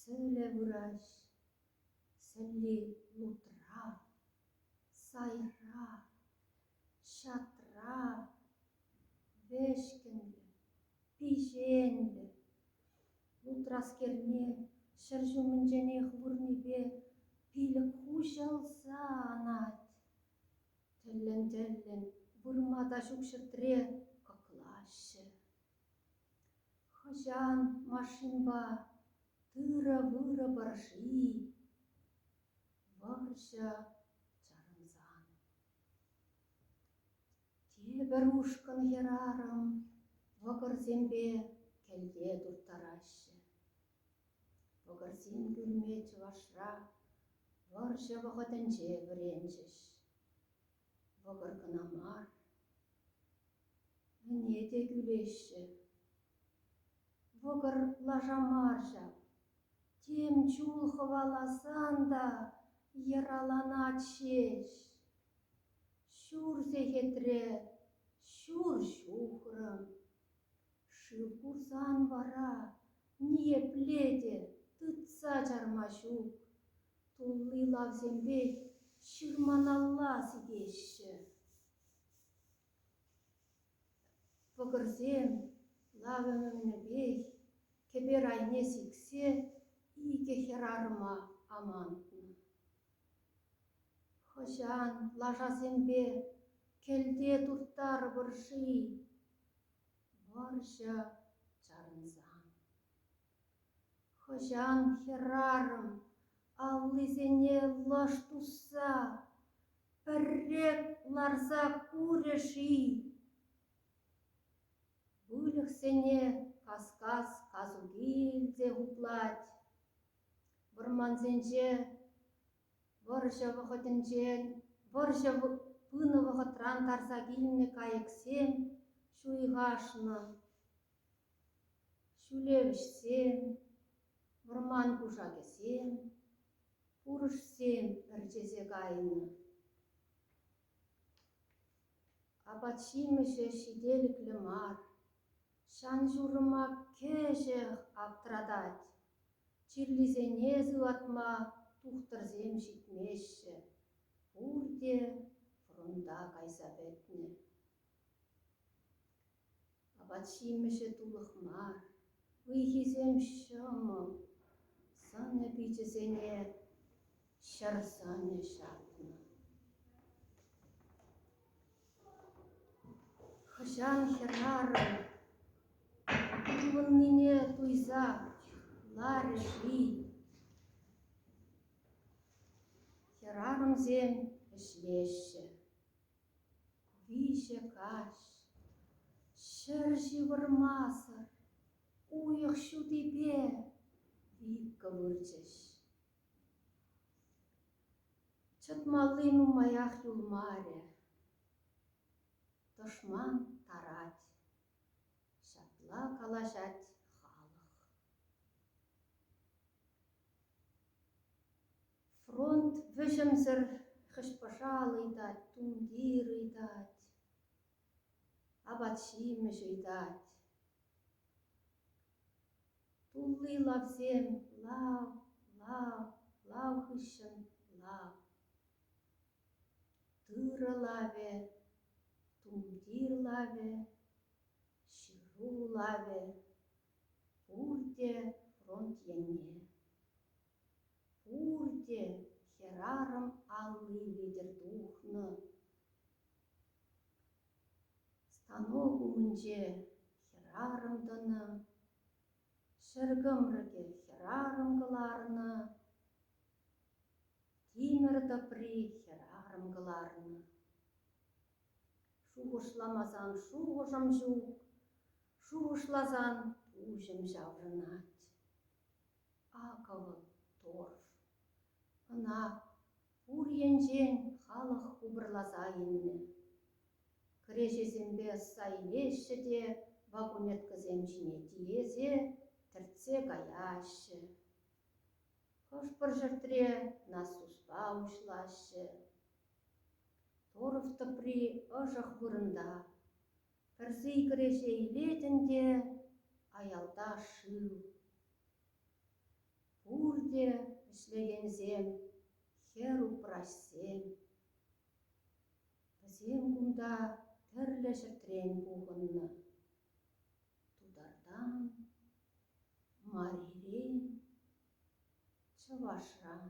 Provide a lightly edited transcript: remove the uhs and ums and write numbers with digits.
Сӗлӗ выраҫ, сӗлли лутра, сайра, ҫатра, вӗҫкӗнлӗ, пиҫенлӗ. Лутраскерне ҫӗр ҫумӗнченех вырнипе пилӗк хуҫӑлса анать. Тӗллӗн-тӗллӗн вырма та ҫук ҫӗртре кӑклаҫҫӗ. Хӑҫан машинпа тырӑ вырӑпӑр-ши? Вӑрҫӑ чарӑнсан. Тепӗр ушкӑн хӗрарӑм вӑкӑрсемпе кӗлте турттараҫҫӗ. Вӑкӑрсем кӳлме чӑвашра вӑрҫӑ вӑхӑтӗнче вӗренчӗҫ. Вӑкӑр кӑна мар, ӗне те кӳлеҫҫӗ. Вӑкӑр лаша мар ҫав, тем чул хӑваласан та йӑраланать ҫеҫ. Ҫур сехетре ҫур ҫухрӑм. Шыв курсан вара ниепле те тытса чарма ҫук. Тулли лавсемпех ҫырманалла сикеҫҫӗ. Вӑкӑрсем лавӗ-мӗнӗпех кӗпер айне сиксе икӗ хӗрарӑма амантнӑ. Хӑҫан лашасемпе кӗлте турттарӑпӑр-ши? Вӑрҫӑ чарӑнсан. Хӑҫан хӗрарӑм аллисене лӑш тусса пӗрре ларса курӗ-ши? Выльӑхсене кас-кас касуки илсе хуплать. Вӑрмансенче вӑрҫӑ вӑхӑтӗнчен вӑрҫӑ пынӑ вӑхӑтран тарса килнӗ кайӑксем ҫуйхашнӑ. Ҫӳлевӗҫсем, вӑрман кушакӗсем, пурӑшсем ӗрчесе кайнӑ. Апат-ҫимӗҫӗ ҫителӗклӗ мар, ҫан-ҫурӑма кӗҫех аптӑратать. Чирлисене сыватма тухтӑрсем ҫитмеҫҫӗ, пурте фронта кайса пӗтнӗ. Апат-ҫимӗҫӗ тулӑх мар, ыйхисем ҫӑмӑл, сӑнӗ-пичӗсене ҫӗр сӑнӗ ҫапнӑ. Хӑҫан хӗрарӑм ывӑннине туйса ларӗ-ши? Хӗрарӑмсем ӗҫлеҫҫӗ. Виҫӗ каҫ, ҫӗр ҫывӑрмасӑр, уйӑх ҫутипе викка вырчӗҫ. Чӑтмалли нумаях юлмарӗ. Тӑшман тарать. Ҫапла калаҫать халӑх. Фронт вӗҫӗмсӗр хӗҫ-пӑшал ыйтать, тумтир ыйтать, апат-ҫимӗҫ ыйтать. Тулли лавсем лав, лав, лав хыҫҫӑн лав. Тырӑ лавӗ, тумтир лавӗ, ҫыру лавӗ пурте фронт енне. Пурте хӗрарӑм алли витӗр тухнӑ. Станок умӗнче хӗрарӑм тӑнӑ, ҫӗр кӑмрӑкӗ хӗрарӑм кӑларнӑ, тимӗр тӑпри хӗрарӑм кӑларнӑ. Шухӑшламасан шухӑшӑм ҫук, шухӑшласан пуҫӑм ҫаврӑнать. Акӑ вӑл торф. Ӑна пур енчен халӑх хупӑрласа илнӗ. Кӗреҫесемпе ӑсса илеҫҫӗ те вагонеткӑсем ҫине тиесе тӗртсе каяҫҫӗ. Хӑш-пӗр ҫӗртре насуспа уҫлаҫҫӗ. Торф тӑпри ӑшӑх вырӑнта. Пӗр сий кӗреҫе илетӗн те аялта шыв. Пурте ӗҫлекенсем, хӗр-упраҫсем. Вӗсем кунта тӗрлӗ ҫӗртрен пухӑннӑ. Тутартан, Марирен, Чӑвашран.